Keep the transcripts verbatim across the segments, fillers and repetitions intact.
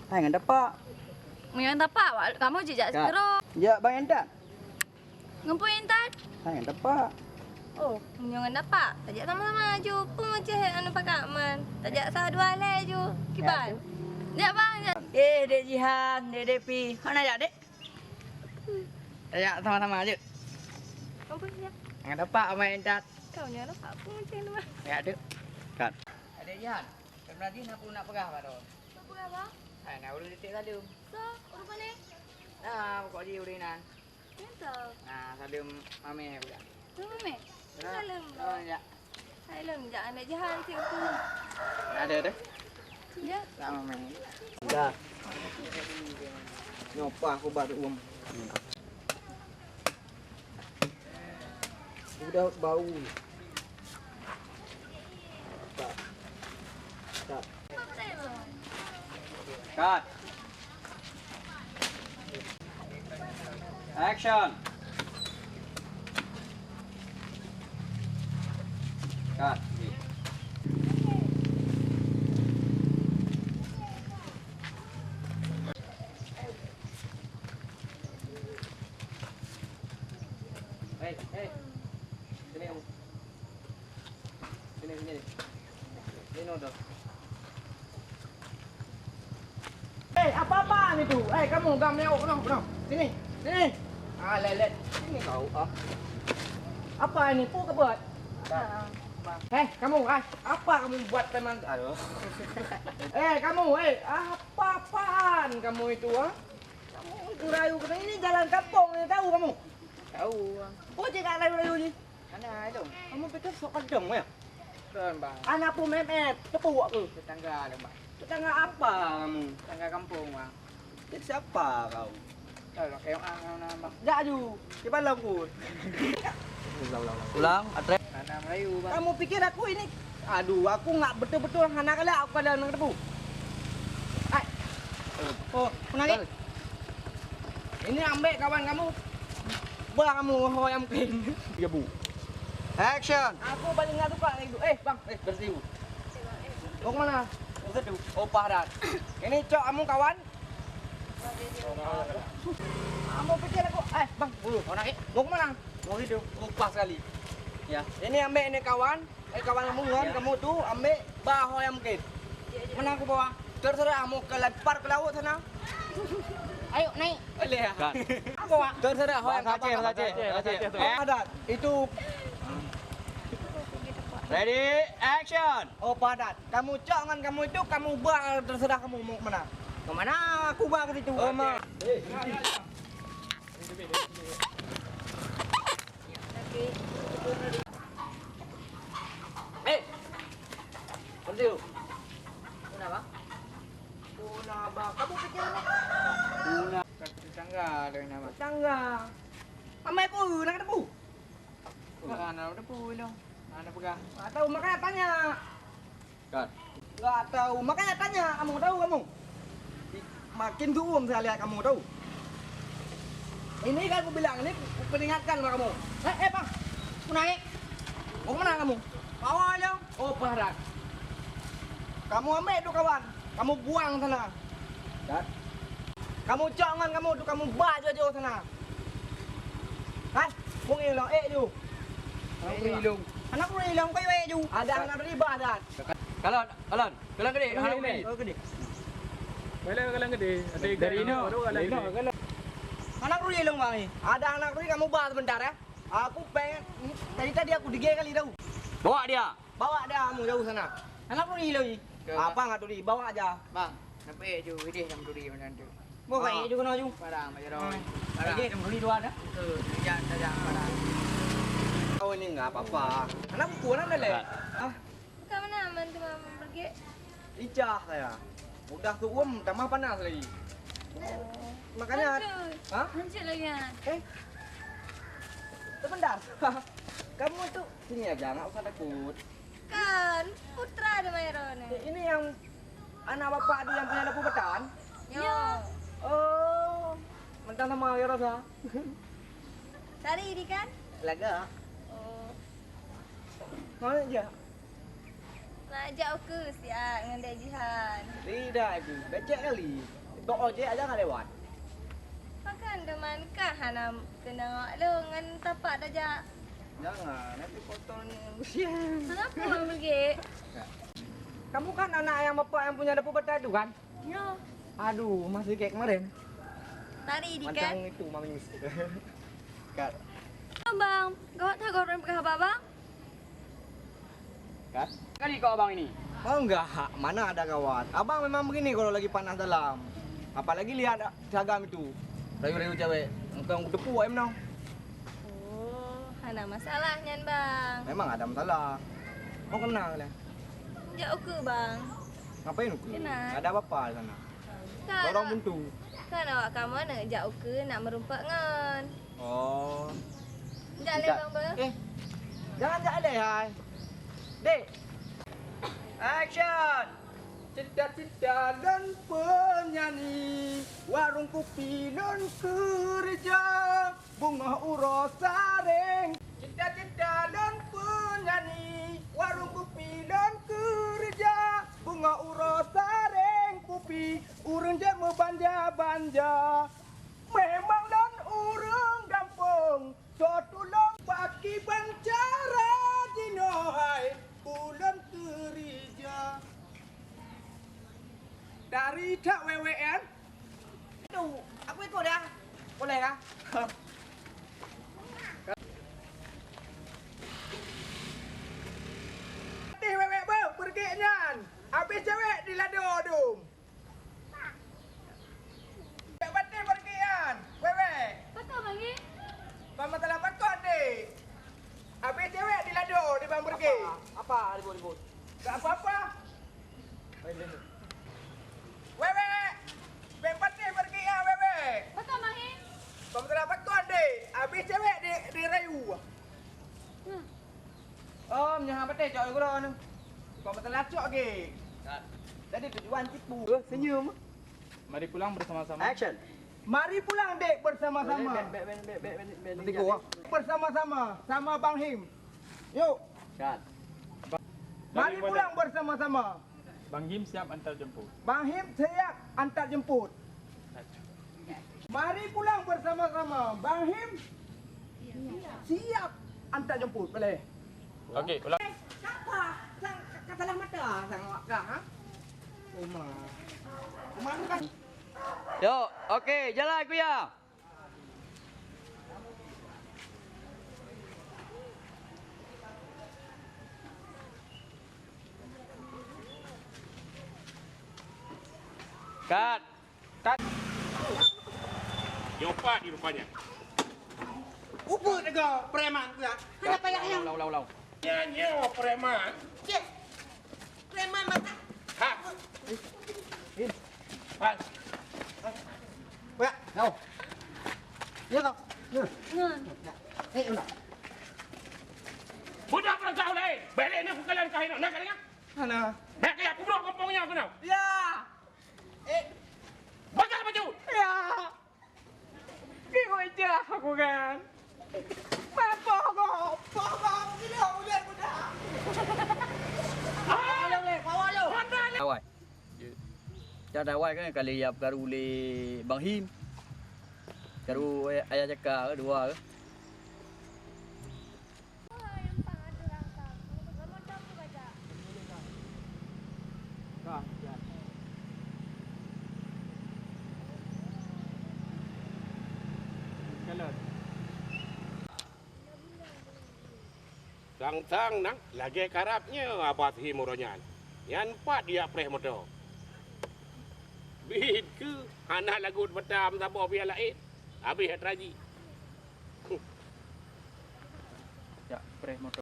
Hai ngon tapak. Meunyoe ngon tapak, wak, kamoe jijak Kat. Sidroe. Jak bang Intan. Ngon peue Intan? Hai ngon tapak. Oh, meunyoe ngon tapak, tajak sama-sama aju. Peue ceh anu pakat man. Tajak sa dua lé aju. Kiban. Ya, tu. Jak bang, jak. Eh, Dek Jihan, Dek Depi. Hana jak, Dek? Tajak sama-sama aju. Ngon peue jak? Ngon tapak, Abang Intan. Kau nyan apa? Peue ceh tu, Bang? Ya, tu. Kat. Dek Jihan, sebenarnya aku nak peugah baroe. Peue peugah, Bang? Hai, na ureueng titip saleuem. Soe, ureueng pane? Nah, pokok jih ureueng inan. Nyata. Nah, saleuem mamèh aku jak. Saleuem mamèh? Nah, saleuem, bro. Saleuem jak. Saleuem jak, aneuk Jihan si aku. Ada deh. Ya. Saleuem mamèh. Dah. Nyoe pah aku bak uem. Udah bau. Tak. Tak. Cut. Action. Cut. Hei, hei. Sini kamu. Sini, sini. Sini, Nodo. Eh, apa-apaan itu? Eh, kamu, gam lewat, no, no. Sini, sini. Ah, lelet. Sini kau, ah. Apa ini? Peue keuh buat? Eh, kamu, ah, apa kamu buat teman? Aduh. Eh, kamu, eh, apa-apaan kamu itu, ah? Kamu itu rayu, ini jalan kampung, ini tahu kamu? Tahu, Bang. Oh, cakap rayu-rayu ni. Hana, Long. Kamu pikir sok keudong, ya? Kon, Bang. Anak pun mepet, tepuk aku. Tetangga, Long, Bang. Tetangga apa kamu? Tetangga kampung, Bang. Jadi siapa kau? Kalau kayak orang, orang, Bang. Jak ju. Di balong ku. Ulang, ulang, ulang. Ulang, Atre. Hana Melayu, Bang. Kamu pikir aku ini? Aduh, aku nggak betul-betul hana galak aku kada nang tebu. Hai. Oh, pernah ni? Ini ambek kawan kamu. Bah kamu ho yang mungkin. Ya, Bu. Action. Aku paling nggak suka itu. Eh, Bang, eh, berhenti, Bu. Mau kemana? Mau ke situ. Oh, padat. Ini cok kamu kawan. Kamu pikir aku, eh, Bang, dulu, orang ni, mau kemana? Mau ke situ. Oh, pas sekali. Ya, ini ambek ini kawan. Eh, kawan kamu kan, kamu tu ambek bah ho yang mungkin. Mana aku bawa? Terserah mau ke lempar ke laut sana. Ayo naik. Boleh ya? Kan. Aku bawa. Terserah ho yang Bahasa Aceh, bahasa Aceh, bahasa Aceh tu. Eh, padat. Itu. Ready, action. Oh, padat. Kamu cok ngan kamu itu, kamu bah terserah kamu mau ke mana. Ke mana aku bah ke situ. Oh, ma. Eh! Berhenti lu. Kenapa? Kenapa? Kamu pikir ni? Guna. Tetangga ada nama. Tetangga. Amai pun nak tepu. Bukan, nak tepu lu. Nak pegang. Tak tahu, makanya tanya. Kan. Nggak tahu, makanya tanya kamu, tahu kamu? Makin tuum saya lihat kamu, tahu. Ini kan aku bilang, ini aku peringatkan sama kamu. Eh, eh, Bang. Aku naik. Mau kemana kamu? Bawa aja. Oh, parat. Kamu ambil tu kawan. Kamu buang sana. Kat. Kamu cok ngan kamu tu, kamu ba jauh-jauh sana. Hai, bung ilong, eh, ju. Anak beri ilong. Anak beri ilong, kau, eh, ju. Ada anak beri bah, dah. Kalon, kalon. Kalon gede, kalon gede. Kalon gede. Kalon, kalon gede. Ada dari ino, baru kalon dari ino, gede. Kalon. Anak beri ilong, Bang, ni. Ada anak beri, kamu bah sebentar, ya. Aku pengen, tadi, tadi aku tiga kali tahu. Bawa dia. Bawa dia kamu jauh sana. Anak beri ilong, ni. Ke. Apa nggak turi? Bawa aja. Bang, sampai ju, idih yang turi macam tu. Mau kayak ju kena ju. Barang, macam orang. Barang. Idih yang turi dua dah. Tu, jangan, jangan, barang. Oh, ini nggak apa-apa. Anak buku, anak dah leh. Ah. Bukan mana, aman tu, Mam, pergi. Icah saya. Udah tuum, tambah panas lagi. Oh. Makanya. Hancur. Hah? Hancur lagi, ah. Eh? Sebentar. Kamu tu sini aja, nggak usah takut. Kan, putra ada Mairo ni. Eh, ini yang anak bapak tu yang punya dapur betan? Ya. Oh, mentang sama Mairo sah. Sari ni kan? Laga. Oh. Mana je? Nak ajak aku siap dengan Dek Jihan. Tidak, itu. Becek kali. Tok ojek aja nggak lewat. Pakan teman kah hana keunong awak lôn ngon tapak tajak. Jangan, nanti kotor ni usia. Kenapa pergi? Kamu kan anak yang bapak yang punya dapur batai itu kan? Ya. Aduh, masih kayak kemarin. Tadi di kan? Macam itu Mami. Kat. Abang, gawat tak korang pegang abang? Kan? Kali kau abang ini. Mau nggak? Mana ada gawat. Abang memang begini kalau lagi panas dalam. Apalagi lihat seragam itu. Rayu-rayu cewek. Engkau tepu em no. Oh, hana masalah nyan, Bang. Memang ada masalah. Mau kena lah. Jak uku, Bang. Ngapain uku? Kena. Ada apa-apa di sana. Kan dorong awak, buntu. Kan awak kamoe nak jak uku nak meurumpak ngon. Oh. Jak lé, Bang, Bang. Eh, jangan jak lé hai. Dek. Action. Cita-cita lôn penyanyi, warung kupi lôn keureuja, beungoh uroe sareng. Cita-cita lôn penyanyi, warung kupi lôn keureuja, beungoh uroe sareng kupi, ureueng jeuet meubanja-banja. Memang lôn ureueng gampông, soe tulông pakriban cara jinoe hai ulôn keureuja. Dari that wewek kan? Aduh, aku ikut dah. Boleh kah? Tih wewek beuh, peureukék nyan. Abéh cewek di lado dum. Bèk patéh beureukèk nyan, wèk-wèk. Pakon manggé? Kon masalah pakon, dek. Abéh cewek di lado di bang beureukèk. Apa? Apa ribut-ribut? Tak apa-apa. Wèk-wèk. Bèk patéh beureukèk nyan, wèk-wèk. Pakon manggé? Kon masalah pakon, dek. Abéh cewek di, di rayu. Hmm. Om, nyoe hana patéh cok lé gulon. Kok masalah cok gé. Cut. Jadi tujuan tipu. Eh, senyum. Mari pulang bersama-sama. Action. Mari pulang, dek, bersama-sama. Bèk, bèk, bèk, bèk, bèk, bèk, bèk, bèk, nanti gua. Bersama-sama, sama Bang Him. Yuk. Cut. Mari pulang bersama-sama. Bang Him siap antar jemput. Bang Him siap antar jemput. Mari pulang bersama-sama. Bang Him siap antar jemput. Boleh. Okey, ulang. Eh, siapa? Sang, ka salah mata sang awak kah, ha? Uma. Uma tu kan. Yuk, okey, jalan, Kuya. Cut. Cut. Nyoe pat di rupanya. Ubeut lagèe preman tu, ya. Kenapa, ya, ulang, ulang, ulang, ulang. Nyan nyoe preman. Cek. Preman mata. Ha. Ha. Wah, tau. Ya, tau. Ya. Ngon. Eh, udah. Budak perantau lain. Balik ni bukan kau nak, nak dengar? Mana? Nak kaya aku budak kampung nyoe kena. Ya. Eh. Baca baju. Ya. Ki hujah aku kan. Mampu aku. Bawa gila udah udah. Bawa lo, bawa lo. Awai. Dah awai kan kali ya karu lé Bang Him. Karu ayah cakar dua ke. Sang-sang nang lagèe karab nyoe Abah Him uroe nyan. Nyan pat jak preh moto. Bit keu hana lagot mata meusaboh pihak laén. Habéh atra jih. Jak preh moto.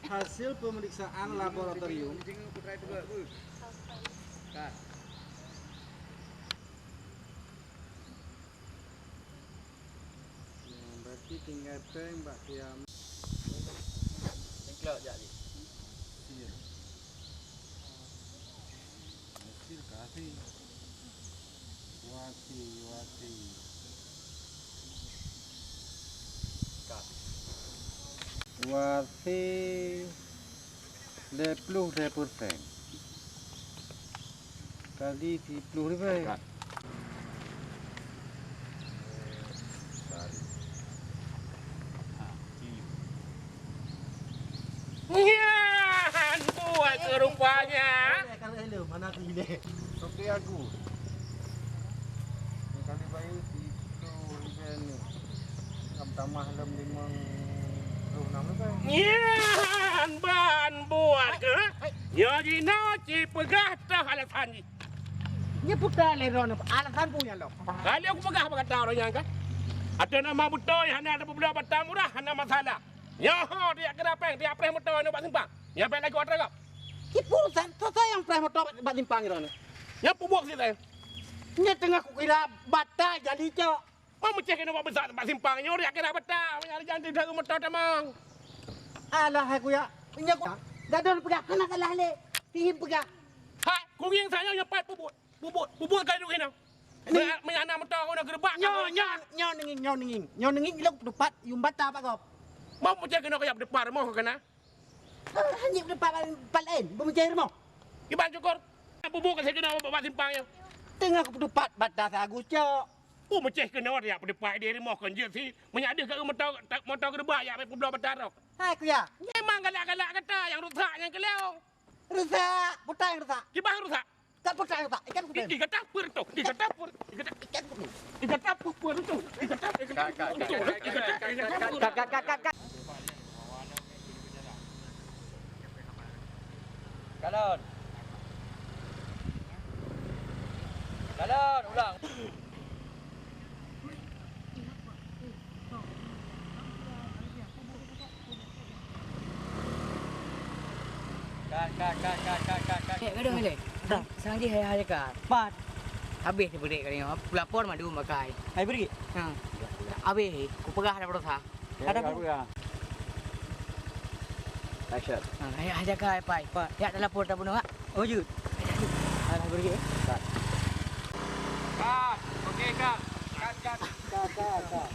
Hasil pemeriksaan laboratorium. Ya, berarti tinggai péng bak kiam. Tengklok jak jih. Iya. Hasil kasih. Wati, wati. Wasi lhèe ploh lhèe persen. Kali siploh ribèe. Kan. Nyan buet keu rupanya. Oke, aku. Kali bayu siploh ribèe ni. Ngam tamah lom limong ploh nam ribèe. Nyan ban buet keu. Nyoe jinoe ci peugah toh alasan jih. Nyoe putra lé droeneuh, alasan peue nyan lom? Kali aku peugah bak gata ureueng nyan kan. Ateueh nama beutôi hana ada peubloe bata murah hana masalah. Nyoe ho tiak keuda péng, tiak preh moto nyoe bak simpang. Nyan péng lagoe atra gob. Ci peue urusan, soe-soe nyang preh moto bak, bak simpang droeneuh? Nyan peubuet sit saya. Nyan teungoh kukira bata jadi cok. Mau meucéh keunoe bak beusa bak simpang nyoe, riak kira bata, meunyo janji deuh moto tamong. Alah, hai kuya. Nyoe ku, gadon peugah, hana salah lé. Tihim peugah. Hai, kungieng saya nyang pat peubuet. Peubuet, peubuet ka duek hina. Ni. Meunyo, meunyo hana moto keunoe geureubak. Nyoe, nyoe, nyoe ninging, nyoe ninging. Nyoe ninging lôn peutupat, yum bata bak gob. Mau meucéh keunoe kaya peutupat rumoh keunoe. Ah, hana peutupat pat laén, beumeucéh rumoh. Kiban syukur. Peubuet ka saya keunoe bak simpang nyoe. Teungoh kupeutupat bata sagus cok. Peue meucéh keunoe dak peutupat di rumoh kon jeuet si meunyo deuh ka moto, moto geureubak jak peubloe bata roh. Hai kuya. Memang galak-galak gata nyang rusak nyang keuliau. Rusak, peue nyang rusak? Kiban rusak. Kat peue nyang rusak? Ikan kutem. Di, di gata peur tu. Di gata peur. Di gata, ikan kutem. Di gata peur, peur tu. Di gata, di gata peur tu. Di gata, di gata peur. Kat, kat, kat, kat, kat. Kalon. Kalon, ulang. Kat, kat, kat. Cek, gadoh ilèe. Dah. Sang jih hai, hai ka. Pat. Habéh teubeudek kali nyoe. Lapor mandum pakai. Hai bri. Ha. Habéh, kupeugah dah berusaha. Ada apa? Action. Ha, hai, hai jaga, hai, pai. Pat. Ya, telepon, telepon, Pak. Oh, jeuet. Hai, hai bri. Kat. Kat. Okey, kat. Kat, kat. Kat, kat, kat.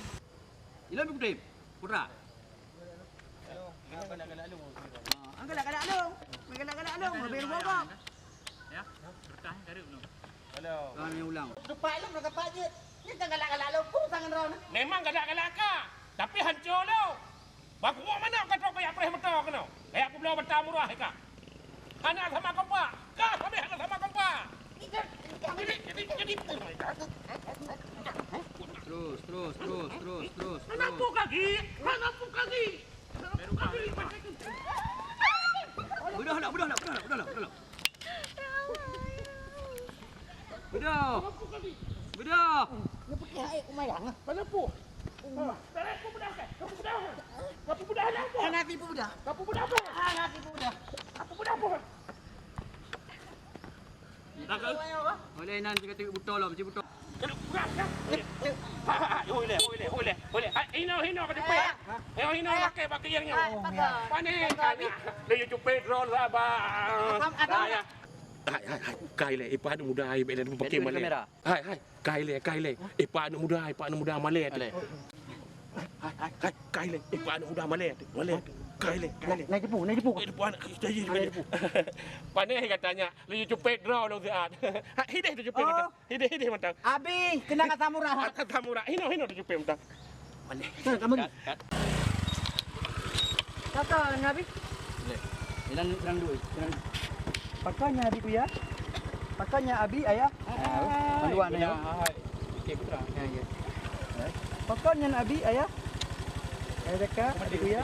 Ilôn peutem, putra. Halo, galak-galak lôn. Ha, galak-galak lôn. Galak-galak lôn, lebih rupa kau. Ya, berkah kareup lôn. Halo. Kau ni ulang. Depan lôn, depan je. Ni kan galak-galak lôn, pun tangan rau ni. Memang galak-galak ka, tapi hancô lôn. Bak kuok manok ka trok kaya preh moto keunoe. Kaya peubloe bata murah ka. Hana sama kompak. Ka sabé hana sama kompak. Jadi, jadi, jadi. Terus, terus, terus, terus, terus, terus. Hana peue kaki, hana peue kaki. Hana peue kaki. Beudôh lah, beudôh lah, beudôh lah, beudôh lah, beudôh lah. Beudôh. Beudôh. Nyoe putih hai kumayang. Hana peue. Hana tipu dah. Hana tipu dah. Hana tipu dah. Hana tipu dah. Dah ke? Oleh nan cakap tu butol lah, macam butol. Ha, ha, ha, hui leh, hui leh, hui leh, hui leh. Ha, hino, hino, kau cepat. Hino, hino, pakai, pakai yang nyawa. Pakai. Pakai. Pakai. Dia cuci drone lah, bah. Hai, hai, hai, kai leh, ipan muda ai, bela pakai malam. Hai, hai. Kai lé, kai lé. Eh, pak aneuk muda, eh, pak aneuk muda malèe tu. Malèe. Hai, hai, hai, kai lé. Eh, pak aneuk muda malèe tu. Malèe tu. Kai lé, kai lé. Nai tipu, nai tipu. Eh, tipu aneuk, eh, eh, eh. Panéh katanya, laju cupet droe lôn siat. Ha, hideh tu cupet mantong. Hideh, hideh mantong. Abi, keunong asam urat. Asam urat. Hino, hino tu cupet mantong. Mana? Kat, kat, kat. Pakon nyan Abi? Leh. Ilang, ilang duit, ilang. Pakon nyan Abi, Kuya? Pakon nyan Abi, Ayah? Ah, panduan, Ayah. Hai, hai. Okey, putra. Ya, ya. Eh? Pakon nyan Abi, Ayah? Ayah Jaka, Abi, Kuya?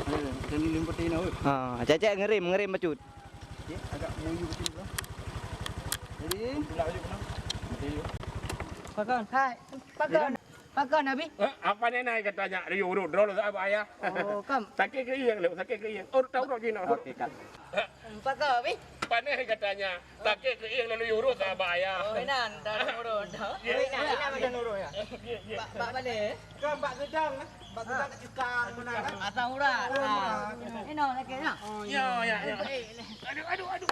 Ayo, dan limpet ini, oi. Ha, cek-cek ngerem, ngerem bacut. Okey, agak menuju ke sini lah. Jadi, pulak balik pulang. Okey, yuk. Pakon? Hai, pakon? Pakon, Abi? Eh, apa ni naik katanya? Dia urut drone sama ayah. Oh, kam. Sakit ke iya, sakit ke iya. Oh, tahu tak Cina? Okey, kam. Pakon, Abi? Panéh katanya. Sakit ke iya lalu urut sama ayah. Oh, inan, dah urut dah. Ya. Oh, inan, inan dah urut ya. Ya, ya. Bak, bak mana? Kan bak gedang, eh? Bak gedang kat Cukang, mana kan? Asam urat. Asam urat. Ah. Ino sakit nah. Oh, ya, ya, ya. Eh, eh. Aduh, aduh, aduh.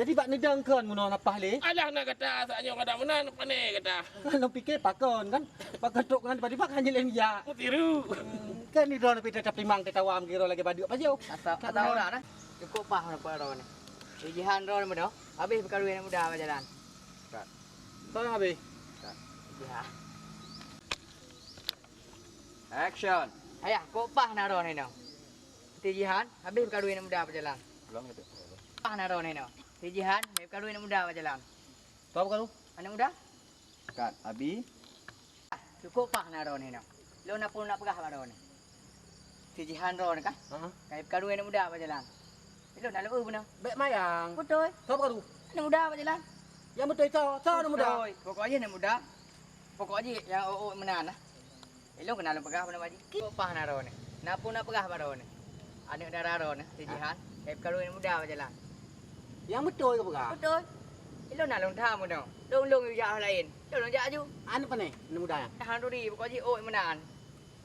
Jadi bak neudong kon meunoe lapah lé? Alah na gata, saat nyoe gata meunan, pane gata. Kan lôn pike pakon kan? Pakon trok ngon tiba-tiba kan jilén jak. Mutiru. Hmm, kan ni droeneuh pih teutab timang teukawa meugiro lagèe badeuk pajoh. Asa, asa ora nah. Cukup pah na paro ni. Di jihan droeneuh meunoe, habéh peukaru aneuk muda bak jalan. Cut. Soe nyang habéh? Cut. Jihan. Action. Ayah, kok pah na droeneuh nyoe? Di jihan, habéh peukaru aneuk muda bak jalan. Ulang itu. Pah na droeneuh nyoe? Di jihan, habéh peukaru aneuk muda bak jalan. Soe peukaru? Aneuk muda? Cut. Abi. Cukup pah na droeneuh nyoe. Lôn na peue nak peugah bak droeneuh. Di jihan droeneuh kah? Ha? Ka peukaru aneuk muda bak jalan. Ilôn na lôn eu beuna. Bèk mayang. Beutôi. Soe peukaru? Aneuk muda bak jalan. Nyang beutôi soe? Soe aneuk muda? Beutôi. Pokok jih aneuk muda. Pokok jih nyang ôk-ôk meunan nah. Ilôn keunan lôn peugah beuna bak jih. Kok pah na droeneuh. Na peue nak peugah bak droeneuh. Aneuk dara droeneuh, di jihan. Ka peukaru aneuk muda bak jalan. Nyang beutôi kah peugah? Beutôi. Ilôn na lôn tham keunoe. Lôn, lôn jak laén. Lôn, lôn jak aju. Aneuk pane? Aneuk muda nyan? Tahan duri, pokok jih ôk meunan.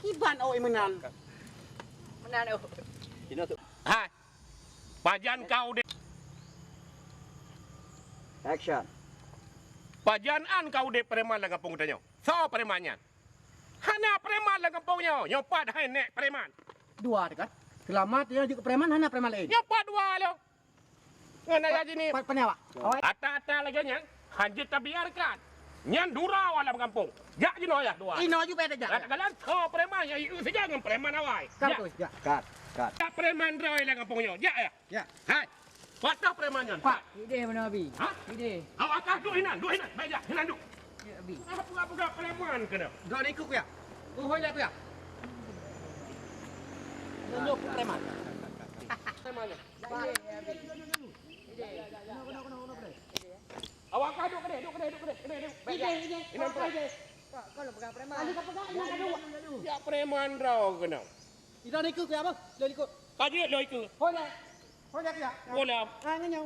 Kiban ôk meunan. Meunan ôk. Hai. Pajan kau udép? Action. Pajan an kau udép preman lam gampông geutanyoe? Soe preman nyan? Hana preman lam gampông nyoe. Nyoe pat hai nèk preman. Dua teuh kan? Seulamat nyoe jeuet keu preman, hana preman laén. Nyoe pat dua lom. Ngon ayah jih ni. Pa-, pane awak? Awak. Ata-ata lagèe nyan, hanjeuet tabiarkan. Nyan dura awak lam gampông. Jak jinoe ayah dua. Inoe ju payah tajak. Kat jalan, soe preman nyang ieu saja ngon preman awai. Kat tu, jak. Kat, kat. Jak preman droe lam gampông nyoe. Jak ayah. Ya. Hai. Patah preman nyan. Pak, ideh mana Abi? Ha? Ideh. Awak kah duduk hinan, duduk hinan. Baik jak, hinan duduk. Ya, Abi. Ah, peugah-peugah preman keunoe. Dok ni ikut ku ya. Uhoi lah ku ya. Nunjuk ku preman. Preman nyan. Awak kah duduk keudeh, duduk keudeh, duduk keudeh, keudeh, duduk. Baik, ideh, ideh. Ini apa? Ideh. Pak, kalau pegang preman. Ada pegang, ini ada dua. Ya, preman droe keunoe. Ideh ikut ya, Bang? Ideh ikut. Ka jeuet lôn ikut. Hoi dah. Hoi dah ya. Hoi dah. Ah, ngenyau.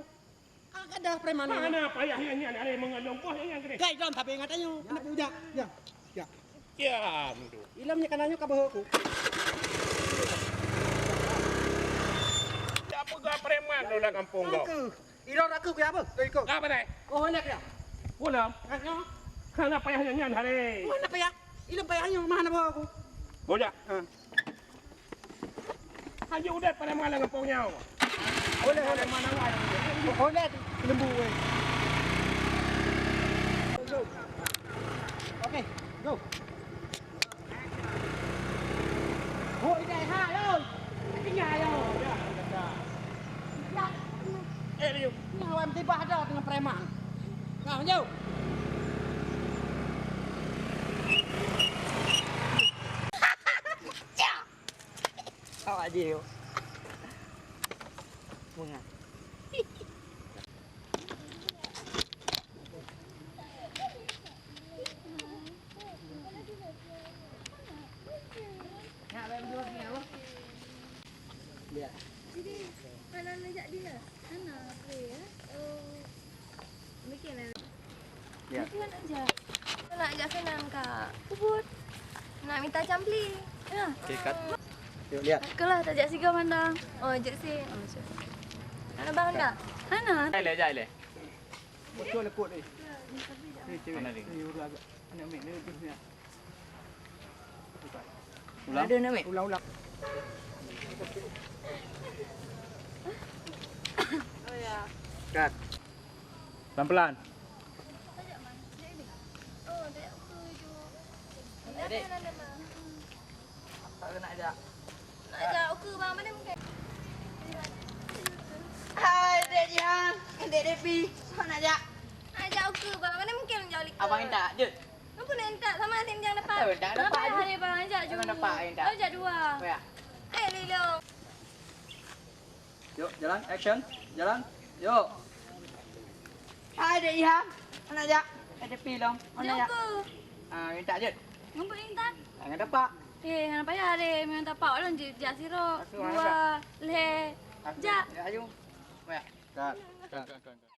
Ah, kada preman. Mana payah nyan, nyan, ada mengelong boh nyan, nyan, keudeh. Kai dong, tapi ingat ayo. Kena pi ujak. Ya. Ya. Kiam tu. Ilom nyoe kana nyoe ka beuhok ku. Siapa gak preman tu dah kampung kau? Aku. Ilom aku ke apa? Kau ikut. Apa dai? Oh, nak ya? Pulang. Nak ya? Kana payah nyan, nyan, hari. Oh, nak payah? Ilom payah nyoe, mana bawa aku? Bojak. Ha. Hanjeuet udép pada malam gampông nyoe. Boleh, boleh. Mana awai? Boleh, lembu, weh. Okey, go. Hoi, dai ha, yo. Tinggal, yo. Eh, Liu. Nyawa tiba ada dengan preman. Nah, jauh. Awak jih tu. Bunga. Nak bayar dua ni apa? Ya. Jadi, kalau nak jak dia, sana boleh ya. Oh. Bikinlah. Ya. Itu nak jak. Nak jak senang, Kak. Ubud. Nak minta campli. Ya. Okey, cut. Yuk, lihat. Kelah, tak jak siga mandang. Oh, jak si. Oh, siap. Nak bang dah? Hana. Jai leh, jai leh. Bocor lekuk ni. Ni, cewek. Mana ni? Ni, urut agak. Anak mek ni, ni. Ulang. Ada nak, Mek? Ulang, ulang. Oh, ya. Cut. Pelan-pelan. Oh, tak jak ukur je. Adik. Tak nak jak. Nak jak ukur bang, mana mungkin? Hai, Dek Jihan. Dek Depi. Sok nak jak. Nak jak ukur bang, mana mungkin jak ukur? Abang minta, jeuet. Apa nak minta? Sama nanti jangan dapat. Tak, tak dapat. Hari bang, jak ju. Jangan dapat, minta. Oh, jak dua. Ya. Eh, Lilo. Yuk, jalan, action. Jalan. Yuk. Hai, Dek Ihan. Anak jak. Ada pilong. Anak jak. Jumpa. Ah, minta je. Jumpa Intan. Jangan dapat. Eh, hana payah deh, memang tapak lôn je, jak sirok. Dua, leh. Jak. Jak, ayo. Baik. Cut. Cut, cut, cut, cut.